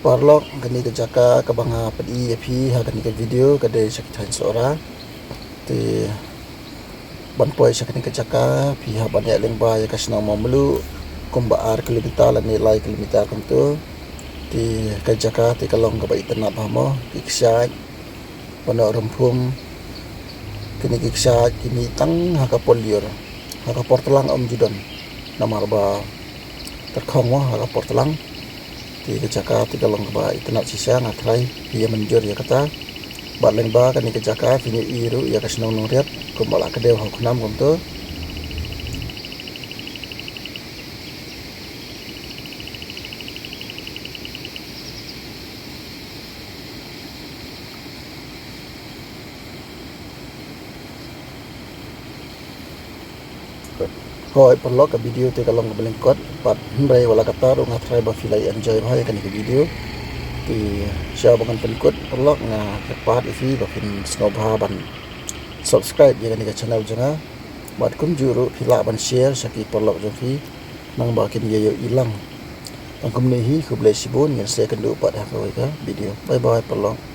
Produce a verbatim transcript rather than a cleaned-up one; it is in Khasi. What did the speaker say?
Paralok, kane ka jaka kaba nga pyni ïa phi ha kane ka video ka dei sha ki thaiñ Sohra. Te ban poi sha kane ka jaka phi hap ban ïaid lyngba ïa ka shnong Mawmluh kumba ar kilometer lane lai kilometer kumto. Te ka jaka te ka long kaba itynnad bha mo, ki kshaid, pynnoh rymphum. Kine ki kshaid ki mih tang ha ka por lyiur, ha ka por tlang ym ju don. Namar ba tyrkhong mo ha ka por tlang. Te ka jaka te ka long kaba itynnad shisha, nga tharai phi ïa mynjur ïa kata. Bad lyngba kane ka jaka phin ïohi ruh ïa ka shnong Nongriat kumba la kdew ha u khnam kumto. Hooid paralok, ka video te ka long kaba lyngkot, bad hynrei wat la katta ruh nga tharai ba phi la enjoy bha ïa kane ka video. Te shuwa ba ngan pynkut paralok, nga kyrpad ïa phi ba phin sngewbha ban subscribe ïa kane ka channel jong nga. Bad kumjuh ruh phi lah ban share sha ki paralok jong phi, nangba kin ïa ïohi lang. Tang kumne hi, khublei shibun, ngin sa ïakynduh pat ha kawei ka video. Bye bye paralok.